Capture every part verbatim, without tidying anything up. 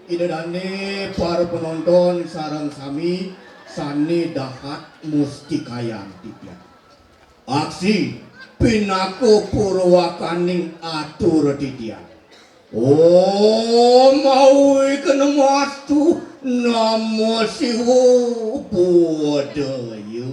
Ida dané para penonton sareng sami sané dahat mustikayang titiang. Aksi pinaka purwakaning atur titiang. Om Awighnamastu Namo Siwa Bodhaya.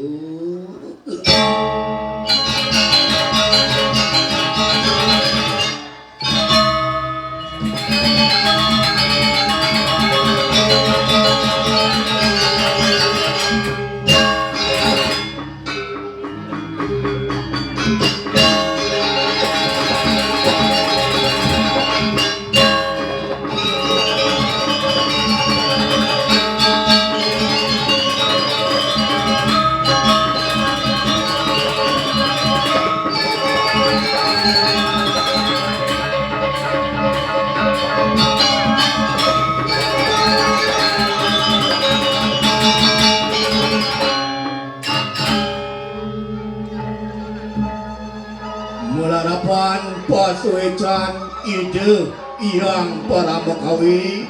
Malarapan pasuécan Ida Hyang Paramakawi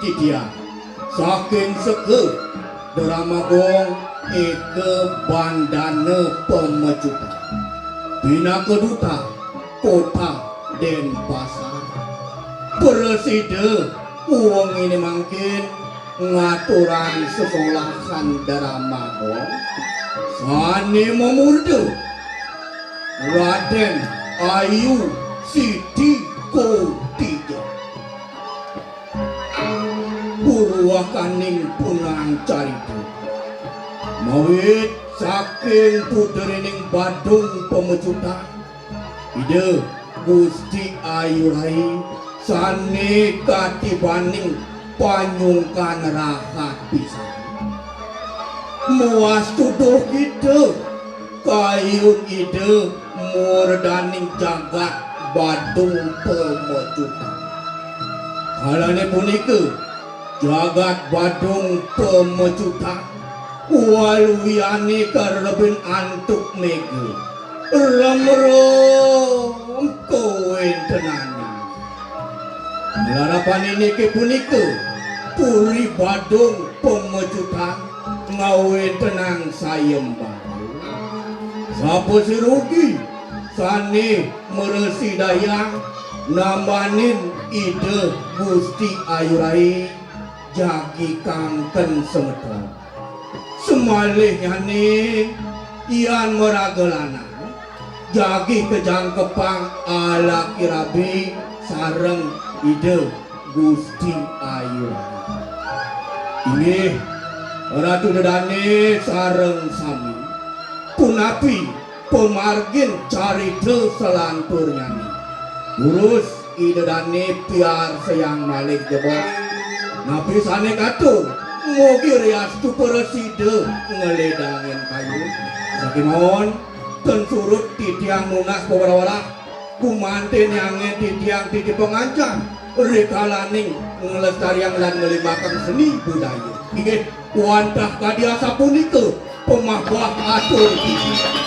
titiang saking seka Drama Gong Eka Bandana Pamecutan pinaka duta Kota Denpasar. Prasida wenginé mangkin ngaturang sesolahan drama gong sané mamurda Radén Ayu Siti Kotija. Purwakaning punang carita mawit saking puterining Badung Pamecutan, Ida Gusti Ayu Rai sané katibaning panyungkan rahat pisan. Muas tuduh kita kayun Ida murdaning jagat Badung Pamecutan. Kalané punika, jagat Badung Pamecutan waluyané karebin antuk méga. Remrom kawéntenané. Malarapan indiké punika, Puri Badung Pamecutan ngawéntenang sayembara. Sapasirugi sané mrasidayang nambanin Ida Gusti Ayu Rai jagi kangken semeton. Samalihnyané yan maraga lanang, jagi kajangkepang alaki rabi sareng Ida Gusti Ayu. Inggih, Ratu Ida dané sareng sami. Punapi pamargin carita salanturnyané? Durus Ida dané piarsayang malih jebos. Napi sané katur, mugi riastu prasida ngledangin kayun. Sakémaon, ten surut titiang nunas pawara-wara gumanten nyangin titiang titi pangancan rikalaning nglestariang lan ngelimbakang seni budaya. Inggih, wantah kadi asapunika pamahbah atur titiang.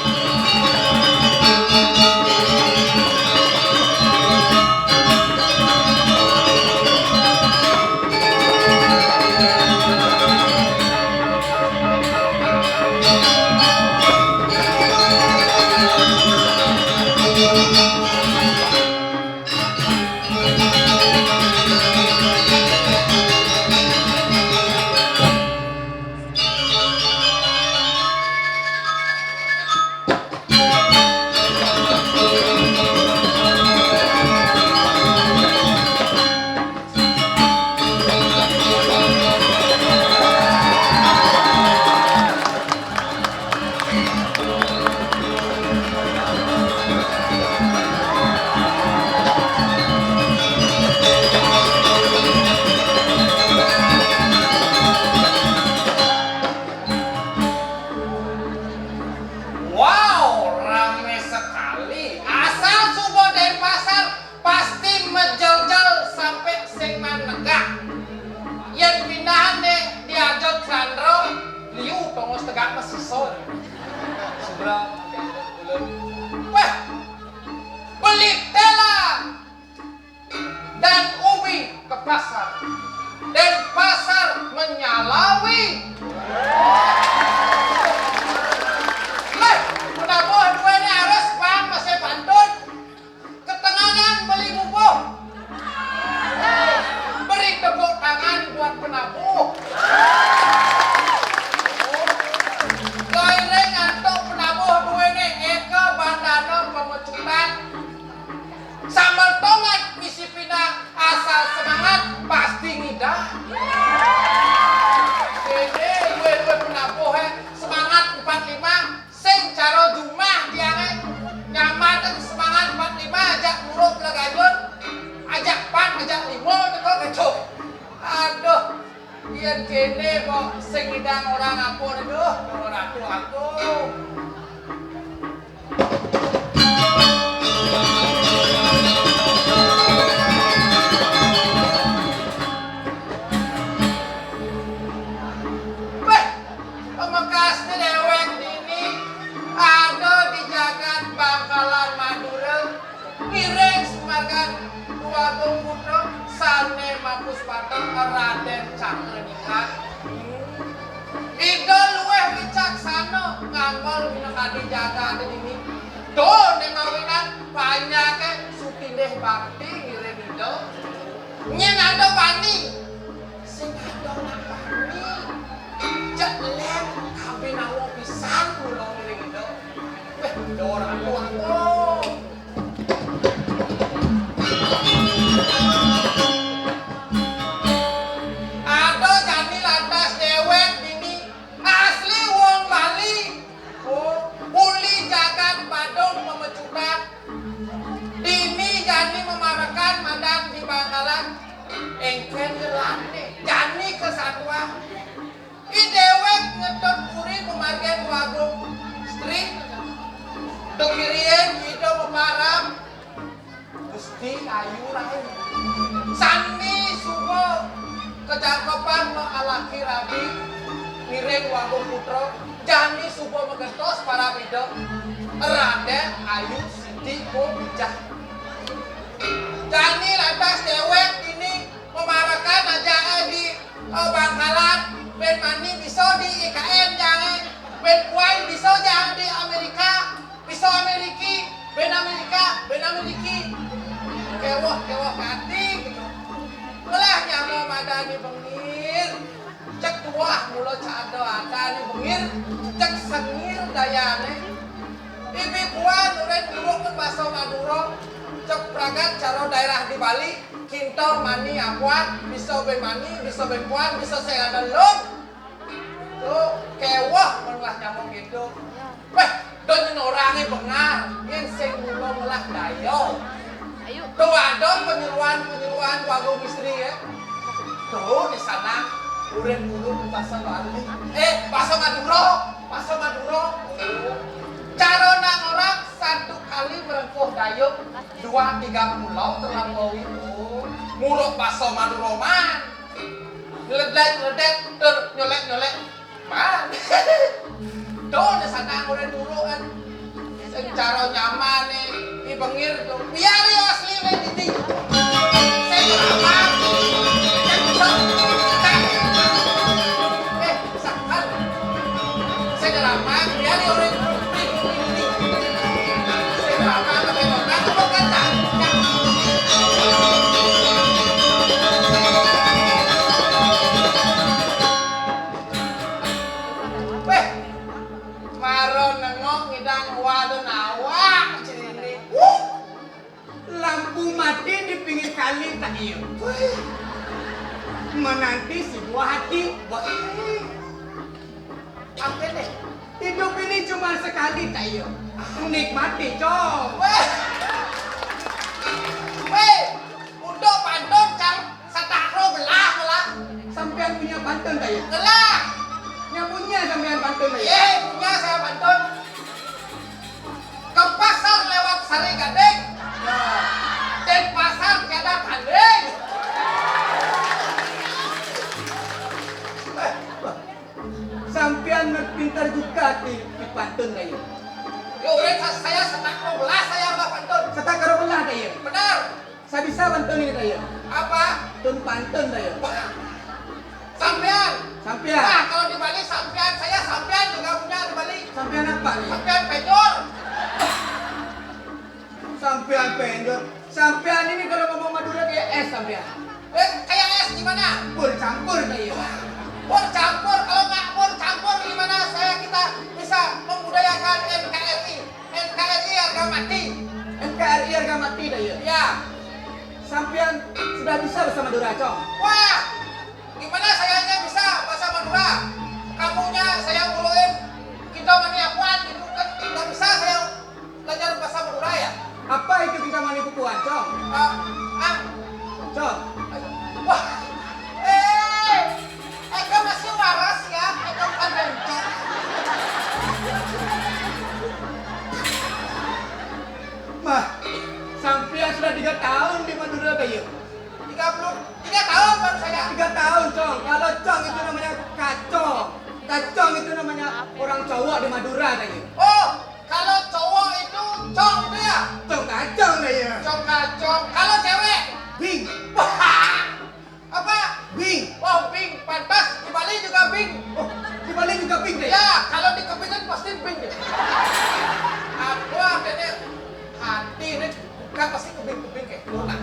Denpasar menyalawi. Leh, penabuh duéné harus pang masih pantun. Ketenganan beli bubuh. Beri tepuk tangan buat penabuh. Gairing antuk penabuh duéné éka bandana pemecutan. Sambel tomat misi pindang asal semangat pasti ngidang. Kéné dué-dué penabuh, eh, semangat empat lima. Sing cara jumah tiangé, nyamatin semangat empat lima ajak murub legayun, ajak empat, ajak lima teka kecuh. Aduh, yén kéné kok sing ngidang orang apa nih, duh, orang tua aku. Wéh, pamekasné déwék dini ada di jagat Bangkalan Madura, ngiring sumargan Dwagung Putra sané mapuspata Radén Cakraningrat. Ida luwih wicaksana ngamel minakadi jagaté dini. Duh, né mawinan panjaké sutindih bakti ngiring Ida. Nyén ada bani sing ada nak bani. Cek lén kabinawa pisan kula ngiring Ida. Wéh, Ida ora atuh-atuh. Ada jani lantas déwék dini asli wong Bali. Oh, uli jagat Badung Pemecutan. Dini jani mamarekan madan di Bangkalan. Éngkén ngelané jani kesatuan. I déwék ngetut puri pamargin Dwagung Istri. Dukirian Ida maparam. Gusti Ayu Rai. Sami suba kacangkepan alaki rabi ngiring Dwagung Putra, jani suba magentos parab Ida, Radén Ayu Siti Kobijah. Jani lantas déwék dini mamarekan ajaké di, eh, Bangkalan, bén mani bisa di I K N jangé, bén puain bisa jangé di Amérika, bisa Amériki, bén Amérika, bén Amériki. Kéweh, kéweh ati kéto. Ngelah nyama madan I Bengir. Cek tuah mula cak ada-ada I Bengir. Cek sengir dayané. Ibi puan urip nurutkeun basa Madura. Cek pragat cara daerah di Bali. Kinta mani apuat, bisa bé mani, bisa bé puan, bisa sing ada lung. Tuh, kéweh mun ngelah nyama kéto. Wéh, da nyén orangé bengal, nyén sing mula ngelah daya. Ayu. Tuh ada penyeruan-penyeruan Dwagung Istri ya. Tuh di sana urip nurut basa Bali. Eh, basa Madura, basa Madura. Cara nak ngorang satu kali merengkuh dayung, dua tiga pulau terlampaui. Oh, muruk basa Madura man. Nyeledek-nyeledek, ter nyolék-nyolék. Man. Tuh, di sana urip nurut kan. Sing cara nyamané, I Bengir tuh. Biar ya asli wé dini. Sing ramah. Sing bisa. Eh, sakan. Sing ramah, biar ya urip nurut dini. Sing ramah, pakai tongkat, tongkat, tongkat. Wéh, mara nengok ngidang waduh nawak ciri. Wuh, lampu mati di pinggir kali tak iya. Wéh. Menanti si buah hati. Wah. Apa nih? Hidup ini cuma sekali tak iya. Nikmati, Cong. Wéh. Wéh. Untuk pantun, Cang, satakro belah malah. Sampean punya pantun, Dayang? Ngelah. Yang punya sampean pantun, Dayang? Iya, punya saya pantun. Ke pasar lewat Sari Gading. Denpasar tiada tanding. Eh, sampean pintar juga di, di pantun, Dayang. Yo, urang sa-, saya satakro belah, saya ulah pantun. Satakro belah, Dayang? Benar. Sabisa pantun ini, Dayang. Apa? Tun pantun, Dayang. Wah, Sampean penjor. Sampean ini kalau ngomong Madura kayak es sampean. Eh, kayak es gimana? Campur-campur kayak. Campur-campur, kalau nggak campur-campur gimana saya kita bisa membudayakan N K R I? N K R I harga mati. N K R I harga mati dah ya. Ya. Sampean sudah bisa bahasa Madura, Cong? Wah, gimana sayanya bisa bahasa Madura? Kamunya saya uruin, kita mani apuan gitu kan, nggak bisa saya belajar bahasa Madura ya. Apa itu kita mani bukuan, Cong? Ah, ah. Cong. Wah, eh, Eka masih waras ya, Eka bukan bencong. Mah, sampean sudah tiga tahun di Madura, Bayu. Tiga puluh tiga tahun baru saya. Tiga tahun, Cong. Kalau Cong itu namanya kacong. Kacong itu namanya orang cowok di Madura, Bayu. Oh, kalau cowok itu cong itu ya? Cong kacong, Bayu. Cong kacong. Kalau cewek? Bing. Wah, apa? Bing. Oh, bing. Pantas di Bali juga bing. Oh, di Bali juga bing, Bayu? Ya, kalau di Kepiting pasti bing. Aku akhirnya hati nih, kan pasti kebing-kebing kayak bola.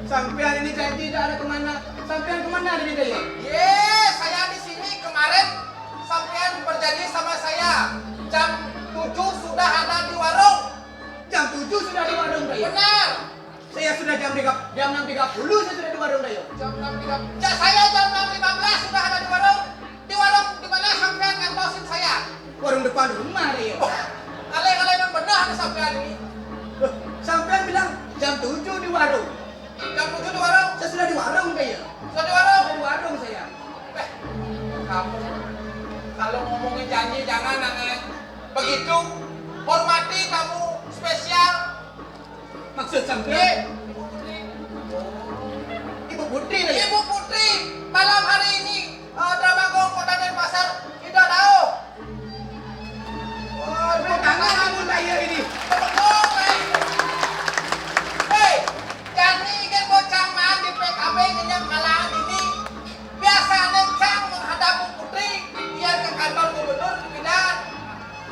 Sampean ini janji tidak ada kemana. Sampean kemana dari tadi? Ye, saya di sini kemarin sampean berjanji sama saya jam tujuh sudah ada di warung. Jam tujuh sudah di warung, Dayo? Benar. Saya sudah jam tiga, jam enam tiga puluh saya sudah di warung, Dayo. Jam enam tiga puluh. Ja, saya jam enam lima belas sudah ada di warung. Di warung di mana sampean ngantosin saya? Warung depan rumah, Dayo. Wah, alay-alay memang benar ada sampean ini. Loh, sampean bilang jam tujuh di warung. Jam tujuh di warung? Saya sudah di warung, Dayo. Sudah di warung? Sudah di warung saya. Eh, kamu kalau ngomongin janji jangan aneh begitu. Hormati tamu spesial. Maksud sampean? Ibu Putri. Ibu Putri, Dayo. Ibu Putri, malam hari ini, eh, Drama Gong Kota Denpasar, kita tahu. Wah, tepuk tangan kamu, Dayo, ini. Tepuk tangan. Hei, jani kan bocah maan di P K B ngenyam kalangan ini. Biasanya cang menghadap Bu Putri, biar ke kantor gubernur dipindah.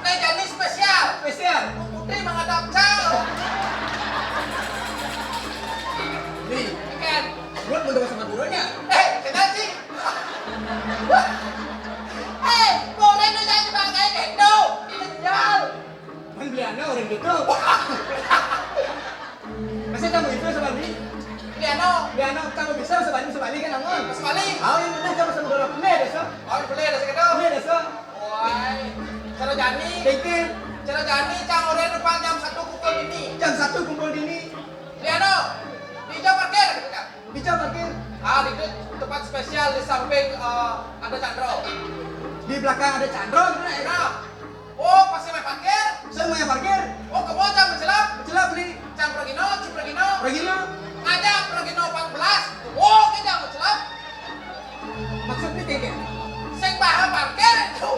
Nah, jani spesial. Spesial. Bu Putri menghadap cang. Nih, kan? Buat mendengar sama gurunya. Eh, kenal sih. Eh, boleh nu janji pakai kendo. Kenal. Man beli anu orang gitu. Masa kamu itu sebali? Beli anu. Beli anu, kamu bisa sebali, sebali kan, Angon? Sebali. Oh, yang benar kamu sama dorong. Benar, desa. Oh, benar, desa, gitu. Benar, desa. Woi, cara jani. Bikin. Cara jani, cang orang depan jam satu kumpul ini. Jam satu kumpul ini. Beli anu, di jam parkir, gitu, Kak. Di jam parkir. Ah, di itu tempat spesial di samping, eh, ada candro. Di belakang ada candro, gitu ya? Nah. Oh, pasti main parkir. Saya mau yang parkir. Oh, kamu aja mencelap. Mencelap nih. Cang pergi no, cing pergi no. Pergi no. Ngajak pergi no empat belas. Oh, kita mencelap. Maksudnya kayak gini? Sing bahan parkir itu.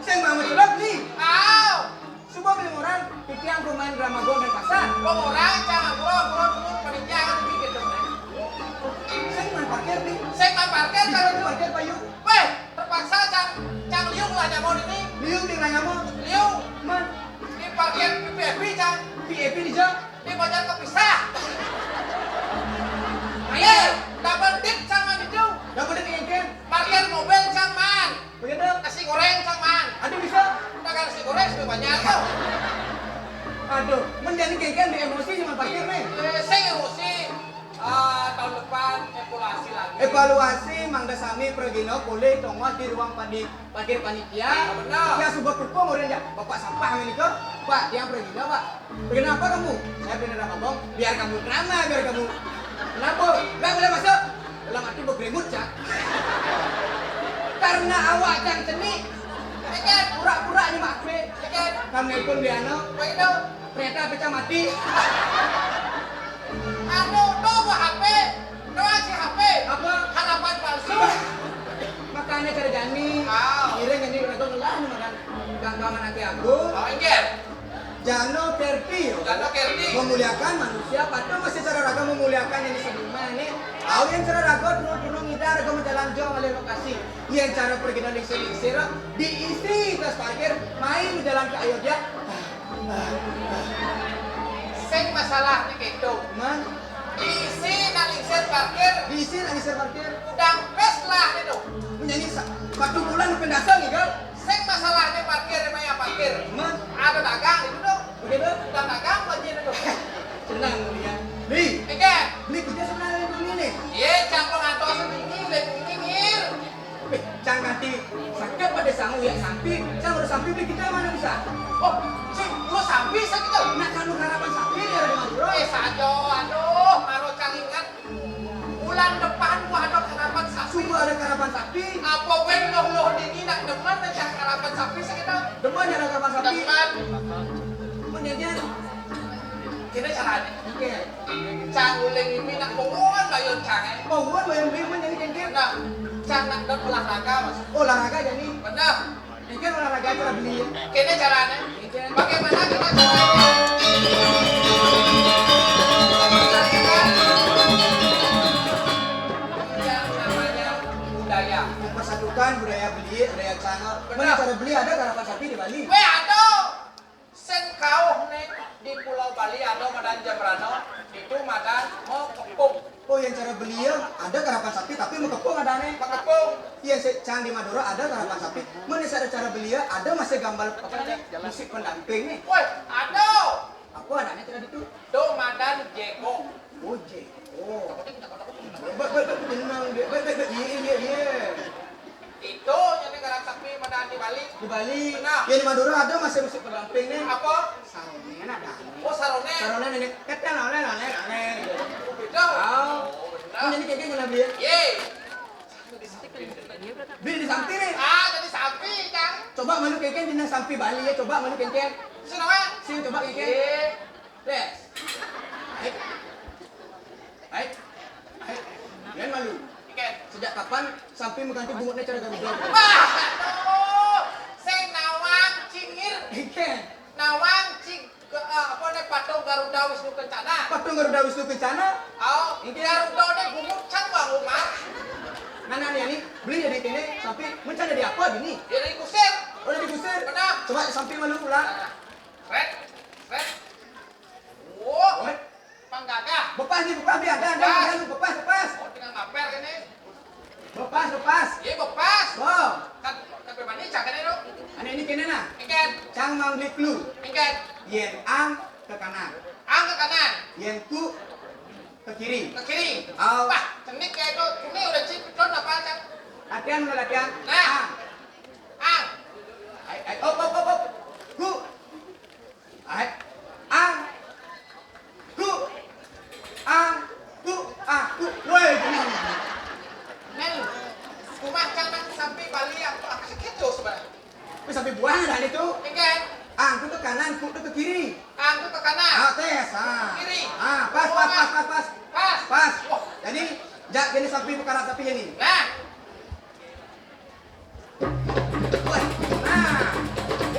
Sing bahan mencelap nih. Aw. Coba bilang orang, titiang pemain drama gol dan pasar. Wong orang, jangan pura-pura dulu panitia kan bikin dong. Sing main parkir nih. Sing main parkir, bisa kalau tuh parkir, Pak Yu. Weh, terpaksa cang, cang liung lah nyamon ini. Liung di lah nyamon. Liung. Man. Di parkir V I P cang. V I P di jam. Di bajar kepisah. Ayo, double dip cang man itu. Double dip engken. Parkir mobil cang man. Begitu. Nasi goreng cang man. Aduh, bisa. Udah kan nasi goreng sudah banyak tuh. Aduh, menjadi kengken di emosi cuma parkir nih. Eh, sing emosi. Ah, tahun depan evaluasi lagi. Evaluasi, Mang Dasami, Pragino, boleh tongos di ruang padi-, parkir panitia. Oh, benar. Ya, subuh tukung orang ya. Bapak sampah ini kok. Pak, yang Pragino, Pak. Kenapa kamu? Saya beneran ngomong, biar kamu drama, biar kamu kenapa? Nggak boleh masuk. Dalam arti bergerimut, Cak. Karena awak yang cenik, pura-pura nyemak H P. Kamu nelpon Liano, ternyata H P mati. Anu, tuh buah H P. Doa si H P. Apa? Harapan palsu. Makanya cari jani. Ah. Kira jani udah tuh ngelah nih makan. Ganggangan hati aku. Oh, enggak. Jano Kerti, yo. Jano Kerti. Memuliakan manusia, padahal masih cara raga memuliakan yang di sebelumnya ini. Au yang cara raga turun-turun ngidar, raga menjalan jauh alih lokasi. Yang cara pergi dan lingsir-lingsir, diisi tas parkir, main menjalan ke Ayodhya. Sing masalahné kéto. Man? Diisi nak lingsir parkir. Diisi nak lingsir parkir. Udang pés lah itu. Menyanyi sa-, satu bulan udah dasar nih, Gal. Sing masalahné parkir, namanya parkir. Man? Ada dagang itu tuh. Oke, tuh. Udang dagang banjir itu. Senang dia. Beli. Oke. Beli kita senang ini nih. Iya, cangkong atau sendiri, udah dingin. Wéh, cang kanti saket pada sangu ya sampi, cang udah sampi beli kita mana bisa? Oh, sing, lu sampi saket? Nah, kan lu karapan sapi ya di Madura. Eh, sajo, aduh, baru cang ingat. Bulan depan gua ada karapan sapi. Sungguh ada karapan sapi. Apa wéh loh, loh, dini nak demen, cang karapan sapi saket? Demen ya ada karapan sapi? Demen. Menyanyian. Kita caranya. Oke. Cang uling ini nak bawaan bayun cang, eh. Bawaan bayun beli menyanyi kéngkén. Nah, cang nak dot olahraga, Mas. Olahraga jadi. Benar. Kéngkén olahraga cara beli. Kéné caranya. Bagaimana kita caranya? Yang namanya budaya. Mempersatukan budaya beli, budaya cang. Benar. Mana cara beli ada karapan sapi di Bali? Wéh, ada. Sing kauh né di Pulau Bali ada madan Jembrana, itu madan mekepung. Oh, yang cara beli ya, ada karapan sapi tapi mekepung ada né. Mekepung. Iya, sing cang di Madura ada karapan sapi. Mana ada cara beli ya, ada masih gambar apa nih? Musik pendamping nih. Woi, ada. Apa ada né cara itu? Tuh madan jeko. Oh, jeko. Be, be, be, tenang, be, be, be, be, iya, iya, iya. Itu jadi garap sapi madan di Bali. Di Bali. Benar. Ya, di Madura ada masih musik pendamping nih. Apa? Saroné ada. Oh, saroné. Saroné nenek. Kata nane, nane, nane. Gitu. Oh, benar. Ini jadi kéngkén pernah beli ya? Ye. Beli di sampi nih. Ah, jadi sampi, Kang. Coba malu kéngkén dina sampi Bali ya, coba malu kéngkén. Sini, Wak. Sini coba kéngkén. Ye. Yes. Baik. Baik. Baik. Jangan malu. Ikan. Sejak kapan sampi mengganti bungut cara Garuda? Wah, aduh. Sing nawang cingir. Ikan. Nawang cing ke, eh, apa nih, patung Garuda Wisnu Kencana. Patung Garuda Wisnu Kencana? Oh, ikan. Garuda nih bungut can bang rumah. Nah, nah, nih, nih, beli jadi ini sampi mencana di apa gini? Jadi kusir. Oh, jadi kusir. Benar. Coba sampi malu ulang. Nah. Red, red. Wah, panggagah. Bepas nih, bepas nih, ada, ada, ada, bepas, bepas. Oh, tinggal ngaper ini. Bepas, bepas. Iya, bepas. Bom. Kan, kan bebani cak ini, dong. Ane ini kéné nah. Ikan. Cang mang beli clue. Ikan. Yén ang ke kanan. Ang ke kanan. Yén ku ke kiri. Ke kiri. Oh. Wah, cenik ya itu. Cumi udah cip, don apa, Cang? Latihan, udah latihan. Nah. Ang. Ang. Ai, ai, op, op, op, op. Ku. Ai. Ang. Ku. Ang. Ku. Ah, ku. Woi, tenang. Mel, rumah kanan sampai Bali yang aku sakit tuh sebenarnya. Wis sampai buah ada itu. Ikan. Ang ku ke kanan, ku ke kiri. Ang ku ke kanan. Ah, tes. Ah. Kiri. Ah, pas, pas, pas, pas, pas. Pas. Pas. Wah. Jadi, jak jadi sampai perkara tapi ini. Nah. Wah, nah.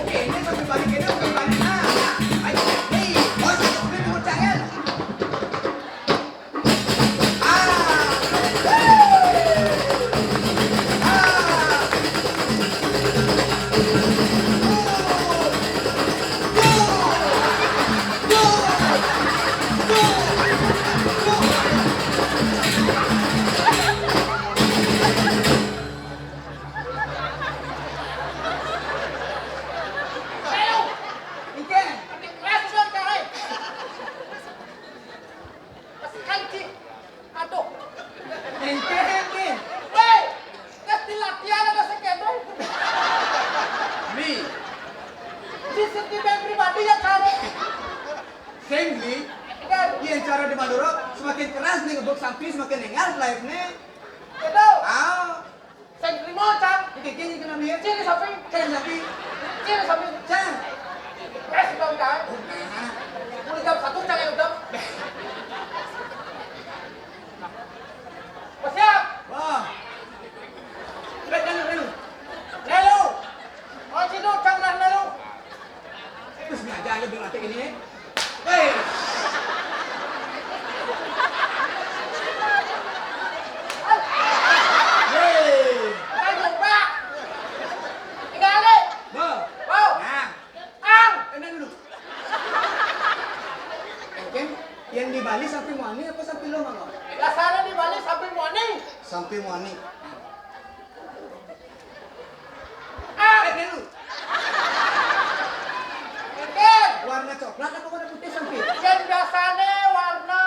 Oke, ini sampai balik ini, sampai balik. Nah, nah. Ayo, nih. Oh, ini bocah ya. Aduh. Engke, engke. Woi, tes di latihan ada sekedong. Nih. Di sentimen pribadi ya, Kak. Sing, Li. Kan? Iya, cara di Madura semakin keras nih ngebuk sampi, semakin nengal live nih. Betul. Ah. Sing trimo, Cang. Iki, iki, iki, kenapa ya? Ciri sapi. Ciri sapi. Ciri sapi. Cang. Eh, sudah, Cang. Oh, nah. Mulai jam satu, Cang, ya udah. Siap. Wah. Baik, lalu, lalu. Lalu. Oh, sini, Cang, dah lalu. Terus sengaja aja bilang nanti ini. Hei. Sampi muani. Ah, eh, dulu. Mungkin. Warna coklat apa warna putih sampi? Yang biasanya warna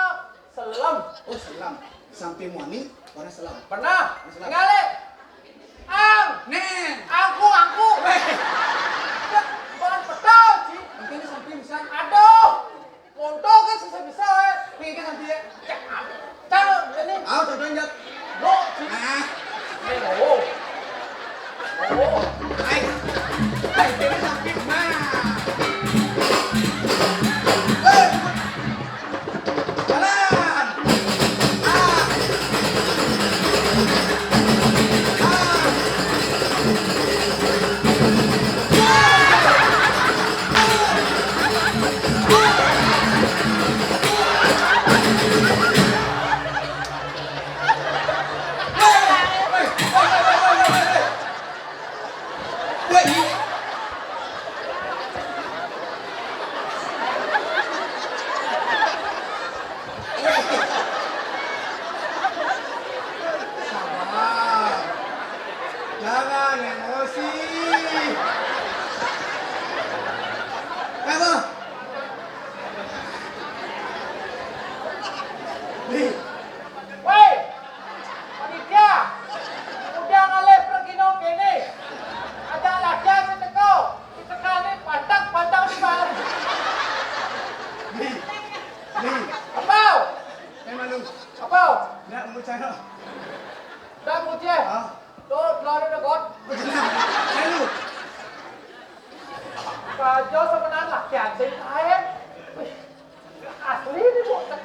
selem. Oh, selem. Sampi muani warna selem. Pernah? Warna selem. Ngalih. Ang. Nen. Angku, angku. Weh. Bukan betul, Ci. Mungkin sampi bisa. Aduh. Monto kan sisa-sisa, eh. Pengen kan dia. Cak, cak, ini. Awas, contohnya, Jat. Bo, Ci. Nah. Ini, oh. Oh. Hai. Hai, ini sakit, nah. Hei. Jalan. Ah. Ah. Sabar. Jangan emosi. Apa? Nih. Woi, panitia, udah ngalih pergi nong kene. Ada lagi yang teko. Kita kali pantang, pantang di bawah. Nih. Nih. Apa? Emang lu. Apa? Nggak mau cara. Udah, Bujang. Ah. Tuh, telur udah, Kot. Tenang. Ayo lu. Kajo sama nana, kiancing ae. Wih, asli nih, bocah.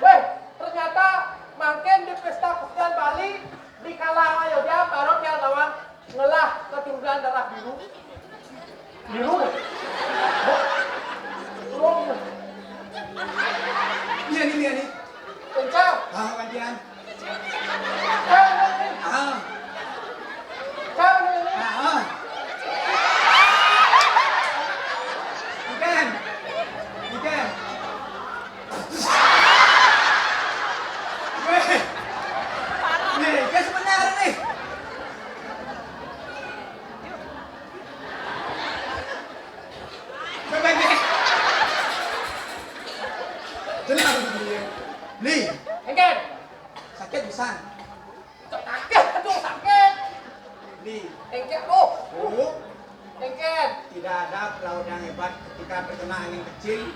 Weh, ternyata mangkin di pesta kesenian Bali, di kala ayo dia baru dia lawan ngelah keturunan darah biru. Biru. Turun. Iya nih, iya nih. Kencang. Ah, gantian. Kencang nih. Ah. Kencang nih. Ah, ah. Bukan. Bukan. Weh. Nih, kan sebenarnya nih. Bebek. Tenang, Beli. Engken. Sakit pisan. Sakit, aduh, sakit. Beli. Engken, oh. Oh. Engken. Tidak ada pelaut yang hebat ketika terkena angin kecil.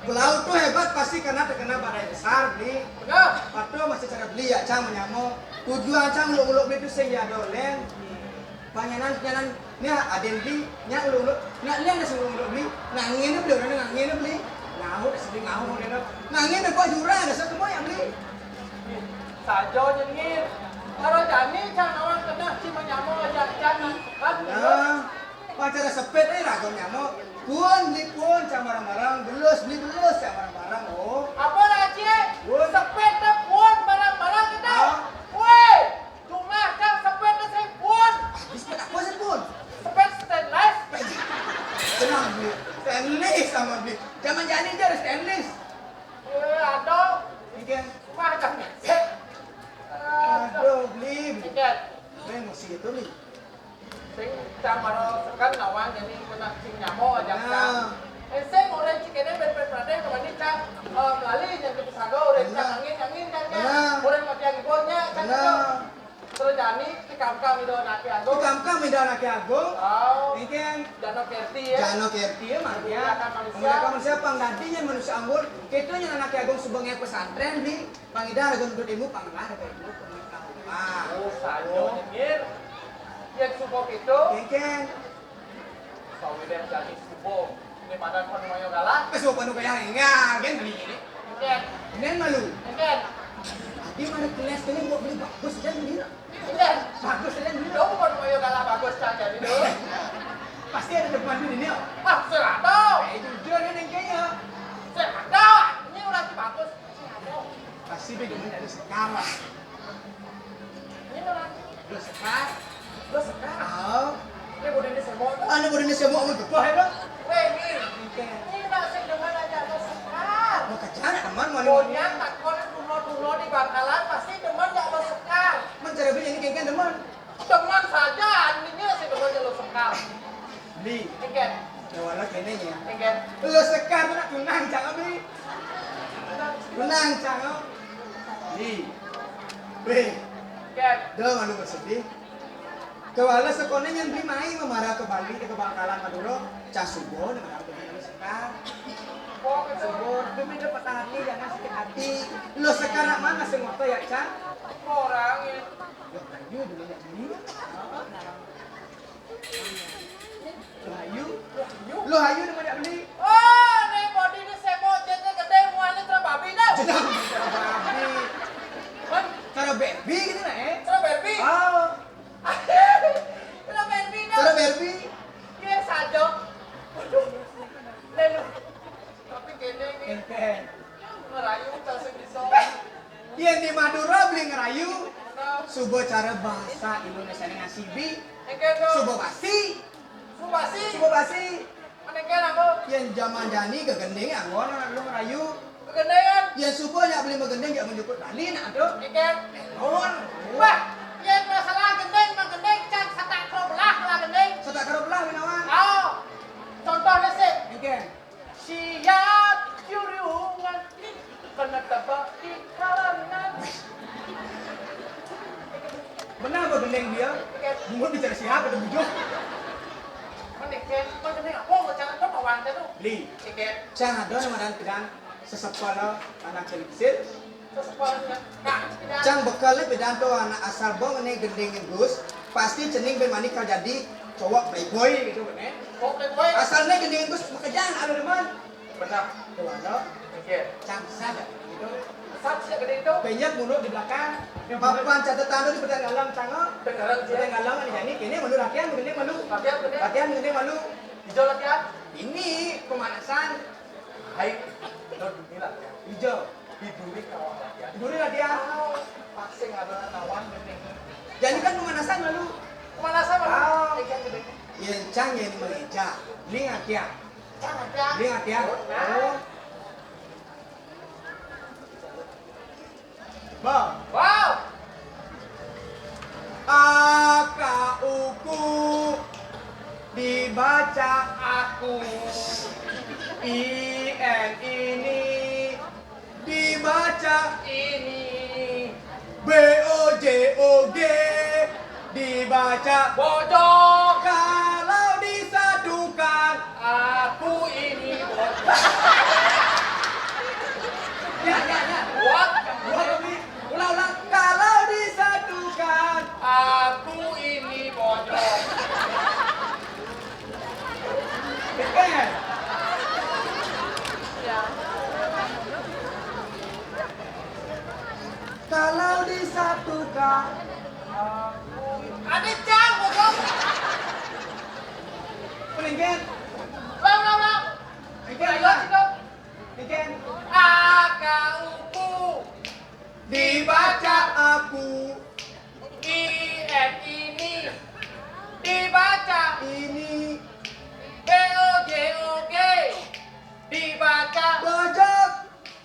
Pelaut tuh hebat pasti karena terkena badai besar, Beli. Benar. Patuh masih cara Beli ya, Cang, menyamo. Tujuan Cang uluk-uluk Beli tuh sing ya dolen. Panyanan, panyanan, nya aden Beli, nya uluk-uluk, nya liang dah sing uluk-uluk Beli, nangin Beli, orang nangin Beli, ngahut dah sedih ngahut dia dah, nangin dah kok jurang dah semua ya Beli. Sajo nyengir, kalau jani cang awang kena cima nyamo aja cang, kan? Nah, pacara sepet eh ragon nyamo, pun Beli pun cang barang-barang, belus Beli belus cang barang-barang, oh. Apa lagi? Pun. Sepet dah pun barang-barang kita. Ah. Woi. Cuma kan sepet sing pun. Ah, sepet apa sih pun? Sepet stainless. Tenang, Bli. Stainless sama Bli. Zaman jani aja ada stainless. Eh, aduh. Iya. Cuma kan. Aduh, Bli. Iya. Bli, mesti gitu, Bli. Sing cang mano sekan lawan jadi kena cing nyamo aja. Nah. Eh, sing orang cik ini ben-ben perhatian kemana cang, eh, melalui yang kita sago, orang cang angin, angin kan, kan. Nah. Orang mati yang ibunya, kan. Nah. Terus jani, di Kamkam Ido Anake Agung. Di Kamkam Ido Anake Agung. Oh. Ini kan Jano Kerti, ya? Jano Kerti, ya, manusia. Memuliakan manusia. Memuliakan manusia, pang dadi nyen manusia unggul. Kita nyen Anake Agung sebengnya pesantren di Pang Ida ada gendut ilmu, pang nengah ada ilmu, pang nengah. Ah. Oh, sajo nyengir. Yang subo itu. Kengkeng. Sawiren jani subo. Ini padan panu mayo galah. Ke subo panu kaya enggak, gen beli ini. Ken. Nen malu. Ken. Tadi mana kelas kene buat beli bagus dan beli. Ken. Bagus dan beli. Dong panu mayo galah bagus saja gitu. Pasti ada depan di sini. Ah, serado. Eh, jujur ya, Neng, kayaknya. Serado. Ini orang si bagus. Serado. Pasti beda dengan ada sekarang. Ini orang. Udah sekarang. Udah sekarang. Ah. Ini udah ini semua. Ah, ini udah ini semua, mau gepah ya, Bang? Weh, ini. Oke. Ini masih dengan aja ada sekarang. Mau kerja. Temen mau. Pokoknya takon dulo-dulo di Bangkalan pasti demen jak lo sekar. Mencari beli ini kengken demen. Demen saja, anjingnya si demen jak lo sekar. Beli. Kengken. Ya wala kene ya. Kengken. Lo sekar tu nak tunang cang beli. Tunang cang. Beli. Beli. Kengken. Dah malu bersedih. Kewala sekolah yang beli mai memarah ke Bali ke Bangkalan Madura, cah subuh ni marah ke Bali sekar. Subuh, tapi minta patah hati, jangan sakit hati. Lo sekarang mana semua tu ya, Cang? Orang ini. Lo kayu dulu ya, beli. Lo hayu. Lo hayu nama dia beli. Oh, ni body ni semua, jadi gede, muanya terang babi dah. Jenang terang babi. Kan? Cara baby gitu lah, eh? Terang babi. Oh. Kena Barbie dah. Kena Barbie. Iya saja. Waduh. Lalu. Tapi kene ni. Ente. Ngerayu tak segitu. Yang di Madura beli ngerayu. Subo cara bahasa Indonesia dengan sibi. Subo basi. Subo basi. Subo basi. Menengah aku. Yang zaman jani ke gending anggon anak lu ngerayu. Kegendingan. Yang suka nyak beli megending nyak menyebut Bali nak tu. Ikan. Melon. Wah, yang masalah gending, mah gending, can satak kero belah lah gending. Satak kero belah, Binawan. Oh, contohnya sih. Ikan. Siap curiungan, kena tebak di kalangan. Benar apa gending dia? Ikan. Bungut bicara siapa tu bujur? Mending kan, kau gending apa? Kau jangan kau bawa tu. Beli. Ikan. Cang ada nama dan pidan. Sesepa lo anak celibisil. Cang bekel ni pidan tu anak asal bong ni gending Gus. Pasti cening ben mani kal jadi cowok playboy gitu kan. Asal ni gending Gus makejang ada demen. Benar. Tuan lo. Cang sat gitu. Sat siap gede itu. Penyet mulut di belakang. Papan catatan tu di belakang galang cang. Belakang galang ni jadi kini malu latihan, kini malu. Latihan, latihan. Latihan kini malu. Hijau latihan. Ini pemanasan. Hai, lo dunia latihan. Hijau. Tiduri kawan latihan. Tiduri latihan. Pasing ada lawan ini. Jadi kan pemanasan lalu. Pemanasan lalu. Ah. Iya, cang yang mengeja. Ini latihan. Cang latihan. Ini latihan. Oh. Bang. Wow. A K U K U dibaca aku. I N ini dibaca ini. B O J O G dibaca bojok. Kalau disatukan, aku ini bojok. Ya, ya, ya. What? What, Umi? Ulang, ulang. Kalau disatukan, aku ini bojok. Eh. Kalau disatukan. Ada cang, bojok. Peringkat. Ulang, ulang, ulang. Peringkat, ulang. Peringkat. A K U K U. Dibaca aku. I N ini. Dibaca ini. B O J O G. Dibaca bojok.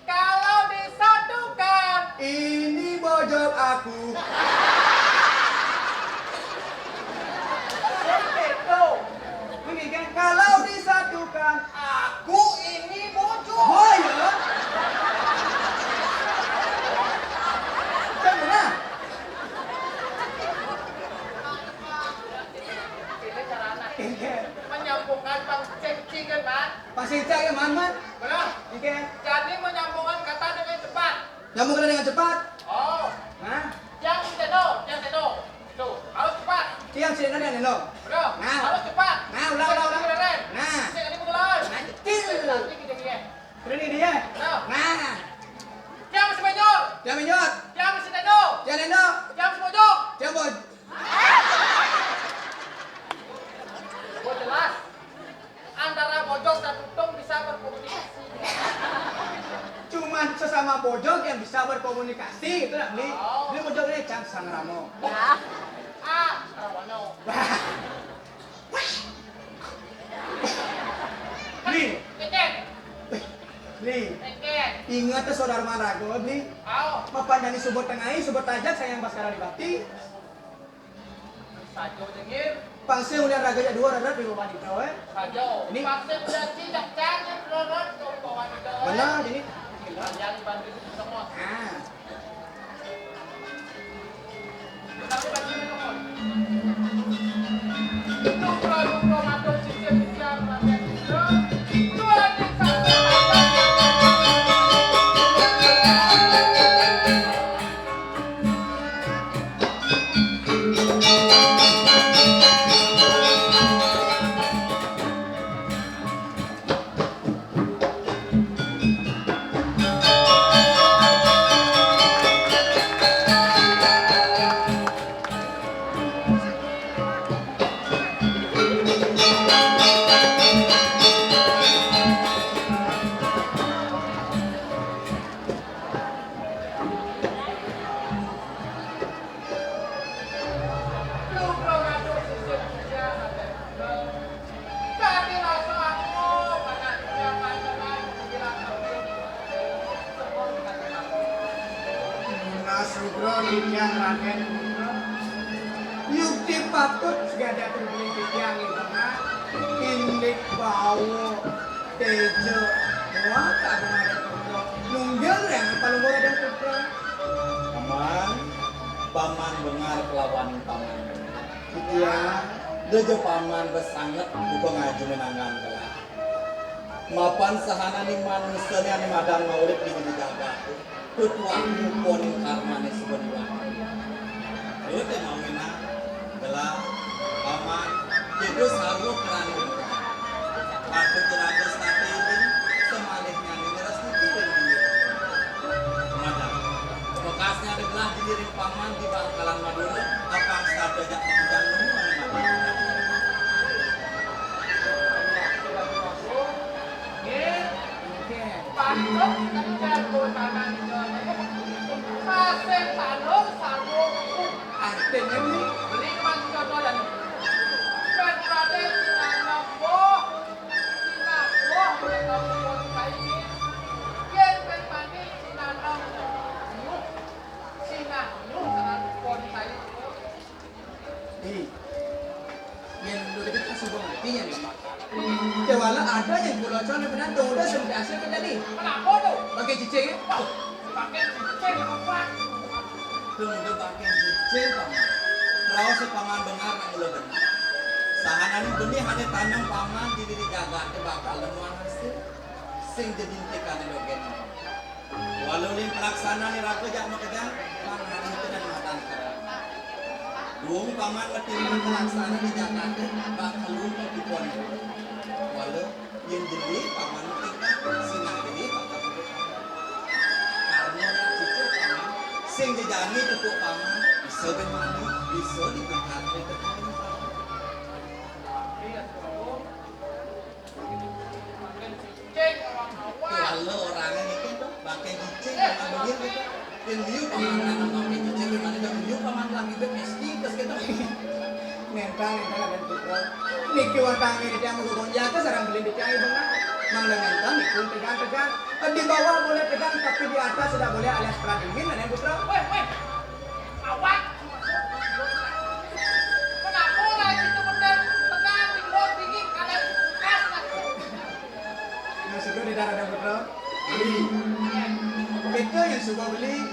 Kalau disatukan. Ini bojok aku. Itu. Begini kan? Kalau disatukan. Aku ini bojok. Oh, iya. Kan benar? Ini caranya. Iya. Menyambungkan pang cengcingan, Mat. Pang cengcingan, Man, Man. Benar. Iya. Jadi menyambungkan kata dengan cepat. Nyambung kata dengan cepat. Oh. Nah. Yang siteno, yang siteno. Itu harus cepat. Yang siteno, yang siteno. Benar. Nah. Harus cepat. Nah, ulang, ulang, ulang. Beneran. Nah. Saya tadi beneran. Nah, kecil. Nanti kita dia. Berani dia. Benar. Nah. Yang masih banyak. Yang banyak. Yang masih teno. Yang teno. Yang masih bojok. Yang boj- Buat jelas, antara bojok dan lutung bisa berkomunikasi. Cuman sesama bojok yang bisa berkomunikasi, itu nak beli. Oh. Beli bojok ini cang sangramo. Ya. Ah, Rawono. Wah. Beli. Kecek. Beli. Kecek. Inget téh saudara maraga, Bli. Aoh. Mapan jani suba tengai, suba tajak sayang baskara di bati. Saja jengir. Pang sing ulian raga jak dua rarat di wanita, wé. Saja. Ini. Pang sing ulian cicak cangin rarat di wanita, wé. Benar, ini. Yang bantu semua. Ah. Mas Rudra titiang Radén Putra. Yukti patut segadi atur beli titiang ibu. Indik bawa teja. Wah, tak benar Putra. Nunggil yang apa lumur Radén Putra? Paman, paman bengar kelawan paman. Iya, deja paman besanget buka ngaju menangan gelah. Mapan sahananing manusané ané madan maurip di dini jagat, tetuah muponing karmané suba diwati. Yo té mawinan gelah paman, kéto sarwa krana patut iraga setata iling, samalihnyané ngresniti ring duit. Madan. Bekasnya ada gelah diliring paman di Bangkalan Madura, apang setata jak makejang nemu ané madan. Nggih. Nggih. Patut kita jago tanah di Jawa Tengah. Pasir tanur sarwa. Artinya ini? Beli mas jodoh dan. Kan berarti kita ngepoh. Sinah, wah, mereka pun kayak gini. Yen pen mandi, sinah, nyuh. Sinah, nyuh, sangat pon kayak gini. Di, yen lu deket kan suba ngertinya nih. Kewala ada yang pulau Jawa benar dong udah sampai hasil terjadi. Kenapa tuh? Pakai cicing ya? Wah, pakai cicing apa? Dong udah pakai cicing, Paman. Raos si Paman bengar nak mula benar. Sahananing benih ané tanem Paman di diri jagaté bakal nemuang hasil. Sing jadi entikané dogén. Walau ling pelaksana ni raga jak makejang, pang hari itu dan matan. Duung Paman matimbang pelaksana di jagaté bakal lumpat di pon. Walau yen jeli Paman matimbang, sinah jeli bakal lumpat. Karena nak cicil Paman, sing jejani cucuk Paman, bisa ben mandi, bisa dipangkat di petani Paman. Cicing orang awak. Kalau orangnya gitu, pakai cicing, eh, sama begini gitu. Yang liu paman nanam pakai cicing, gimana dong? Liu paman lagi bek es tipes gitu. Nentang, nentang, ada putra. Niki watangnya di tiang mau gonjak, sarang beli di tiang ibu nak. Mangga nentang, ikut tegang-tegang. Di bawah boleh tegang, tapi di atas tidak boleh alias pradingin, ada putra. Weh, weh. Awak. Kenapa lagi itu bener? Tegang, di luar dingin, ada es. Nah, sudah di darat, ada putra. Beli. Kita yang suka beli,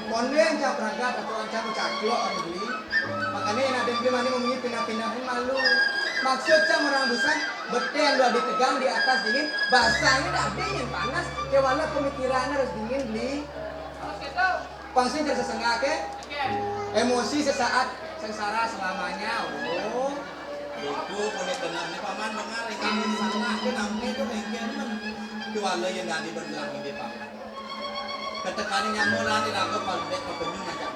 konde yang cap ragat atau yang cap caklok atau beli. Makanya yang ada beli mana mempunyai pindah-pindahin malu. Maksud saya orang besar, betul yang dua ditegang di atas dingin, basahnya dah dingin panas, kewala pemikirannya harus dingin beli. Pang sing sesengak, eh? Emosi sesaat, sengsara selamanya. Oh. Iku kulit benar nih paman, dengar ikan salah ke namanya itu mungkin men. Kecuali yang tadi berbilang ini paman. Ketekani nyamuk lah di raga paling dek kepenyung aja.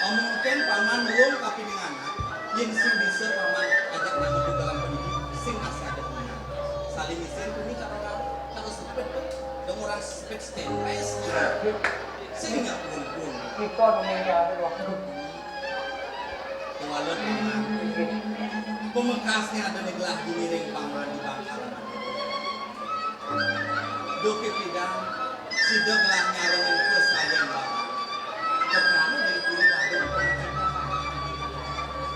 Oh, mungkin paman belum kapining anak. Yang sing bisa paman ajak nama ke dalam pendidik, sing masih ada punya. Saling isin kami kata-kata, kalau sempit tuh, dong orang sempit stainless. Sing nggak pun-pun. Kita nungguin ya, aduh, waktu. Walau paman. Pemekasnya ada di gelah diliring paman di Bangkalan. Duh, Ki Pidang, Sida gelah nyarengin pasayan babar. Tekan ning puri Badung.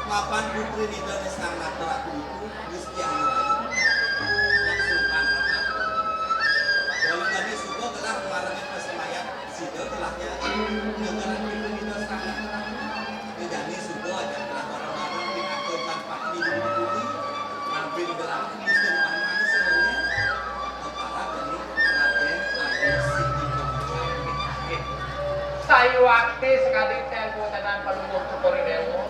Mapan putri Ida Sang Nata Ratu iku Gusti Ayu Rayu. Nak sungkan. Walau tadi suba gelah marengin pasayan, sida gelah nyarengin putri Ida Sang Nata Ratu. Ida ni suba ajak gelah bareng-bareng pinaka Patih Budi, nampil gelah Gusti Paman Seruyan, keparab dening Raden Ayu Siti Kemujan. Sayuwakti sakadi tempo tenan Palungguh Cokor I Dewa.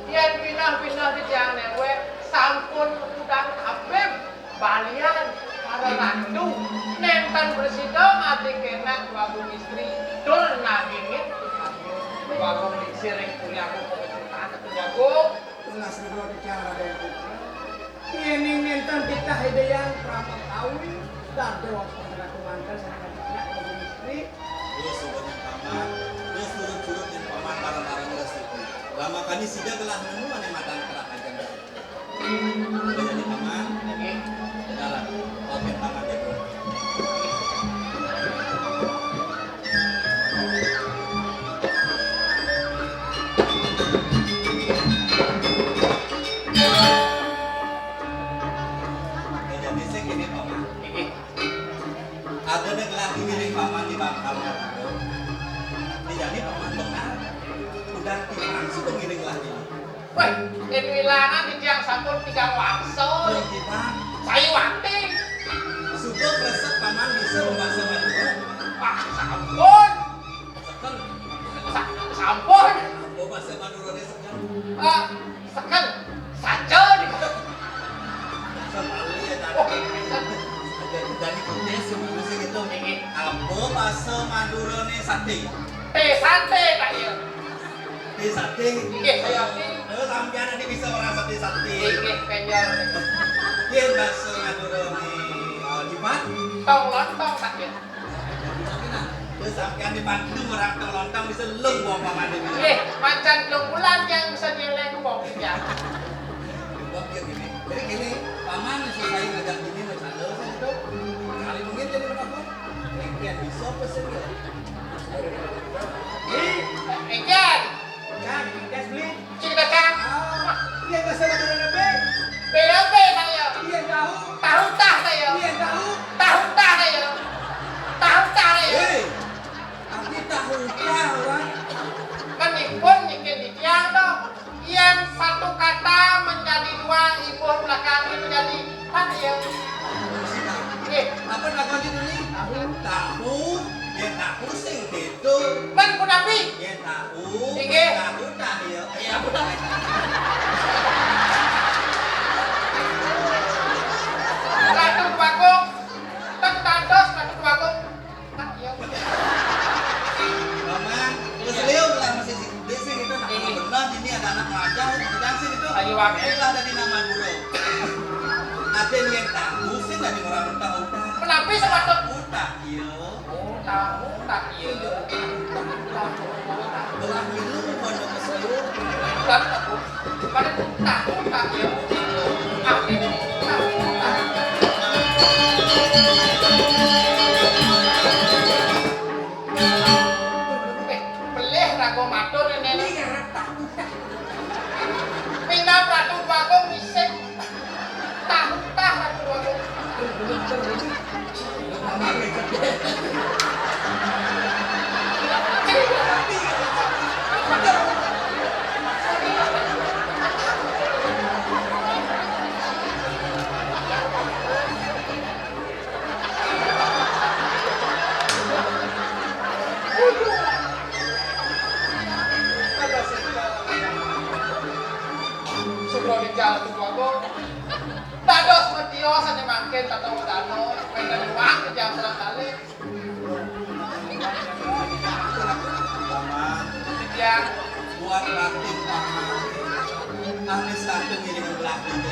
Yen pinah-pinah titiang newek sampun kudang abim balian para ratu nenten prasida ngati kenak Déwagung Istri tur nagingin Déwagung Lingsir ing Puri Agung Pamecutan Déwagung. Tunas ridho titiang Raden Putra. Yening nenten titah Ida Hyang Prama Kawi, dadua pangratu manten saking Déwagung Istri. Terus suruh yang paman, terus turut-turut yang paman bareng-bareng Resi. Lama kami sida gelah nemu ane madan kerah ajeng. Jadi paman, nggih. Dalam, oke paman jago. Jadi sing kene paman. Nggih. Ada nek lah diwiling paman di bangkal. Dijani paman benar. Udah tiang suka ngiling lah ini. Wéh, yen wilangan titiang sampun tigang wangsul. Wéh, tiang. Sayuwakti. Suka kresek paman bisa membasa Madura. Wah, sampun. Seken. Sa-, sampun. Apa bahasa Madurane seken? Ah, seken. Saja nih. Sekali ya, tadi. Oh. Ada, tadi kudes yang ngomong sih gitu. Nggih. Apa bahasa Madurane sate? Teh sate, Pak, ya. Teh sate. Nggih, saya ngerti. Terus sampeyan nanti bisa orang sate-sate. Nggih, nggih, penjol. Yen bahasa Madurane, eh, Jimat? Tong lontong, Pak, ya. Terus sampeyan dibantu orang tong lontong bisa lung bawa paman ini. Nggih, macan telung bulan yang bisa dieleng bawa ya. Mbok ya gini. Jadi gini, paman yang selesai ngajak ini masalah itu. Kali mungkin jadi apa? Yang bisa pesen ya. Ejan. Kan, gas beli. Cing kacang. Ah, iya, bahasa Madura be. Be apa, Pak, ya? Iya, tahu. Tahu tah, Pak, ya? Iya, tahu. Tahu tah, Pak, ya? Tahu tah, Pak, ya? Hei, arti tahu tah, orang. Kan ipun nyikin di tiang, toh. Yang satu kata menjadi dua, ibuh belakang menjadi empat, ya. Nggih. Apa takon itu, Li? Tahu. Tahu, ya tahu sing beda. Men punapi? Ya tahu. Inggih. Tahu tah ya. Ya, bener. Ratu Bagong. Ten dados Ratu Bagong. Paman, terus liu lah masih si gede sih gitu. Nah, iya. Benar ini ada anak magang, sedang sih gitu. Ayo, Wak. Ini lah tadi nama guru. Ada yang tahu sih tadi orang tahu. Kenapa sepatu? Utak, iya. Oh, tahu, tak iya. Belah minum bukan ke seluruh. Bukan aku. Pada tahu, tak iya. Aku tahu, tak iya. Eh, pelih raga matur ngene. Minam Ratu Bagong ngising. Tah, tah, Ratu Bagong. Sudah di jalan tuh, Bang. Dados metios ane mangkin tata wedana, pengen wak ke jam selang kali. Paman, buat batin paman. Ahli satu ngiring belah diri.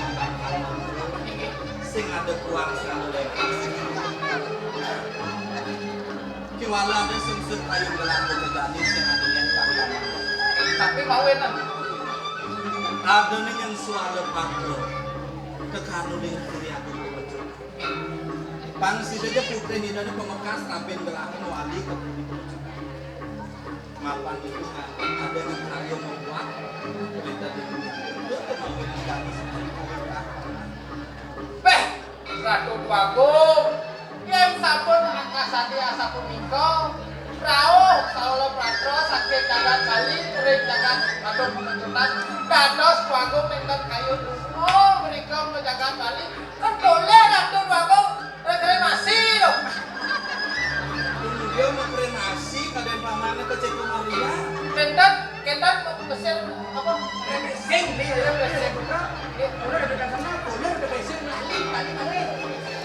Sing ada kuang selalu lengkap. Kiwala ada sungsut payung belah diri sing ada yang paman. Tapi mau enak. Ada ning yang suara patro. Kekanu ning kuri aku. Pang sida ja putri nidane pamekas rabin gelahé mawali ka bumi. Mapan itu ada nang karya membuat berita di bumi. Itu mau jadi seperti apa? Péh, Ratu Déwagung, yén sampun kasadi asapunika, rauh saula patra saking jagat Bali ring jagat Agung Pamecutan, dados Déwagung nénten kayun. Oh, mrika ka jagat Bali, ketulih Ratu Déwagung rekremasi lho. Dia mau kremasi kadén pamané ke Ceko Maria. Nénten, kénten mesin apa? Refreshing, refreshing. Udah ada kan sana, udah refreshing, balik, balik, balik.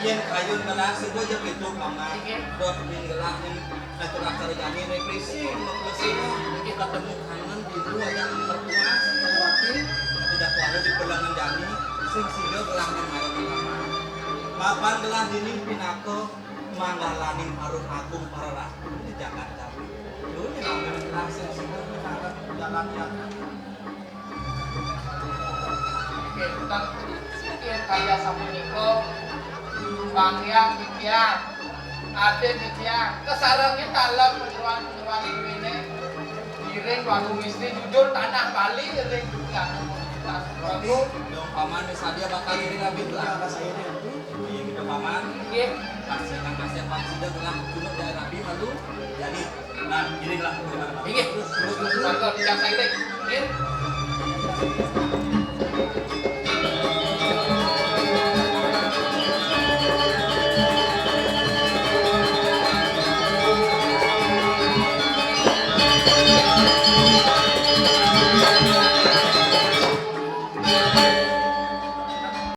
Yén kayun gelah sida ja kéto, Paman. Nggih. Dot ning gelah ning atur acara jani refreshing, refreshing. Nggih. Ketemu kangen dulu aja mertua. Tapi dak kuala di pelengan jani, sing sida gelah ning marang Paman. Mapan gelah dini pinaka manggalaning Paruh Agung para ratu di jagat Jawi. Dulu ning gelah sing sida gelah jalan yang Kénten, yén kaya sapunika, Bang Hyang titiang, Adin titiang, kasarengin dalem panyeroan-panyeroan kuwiné, ngiring Wagung Istri nyujur tanah Bali ring Wagung. Dong Paman wis sadia bakal ngiring rabi tuh. Iya, kita Paman. Nggih. Pas yang kasih apa sudah telah kuno dari rabi malu. Jadi Nah, gini lah. Inggih. Terus, terus, terus. Monggo, titiang sakiring. Inggih.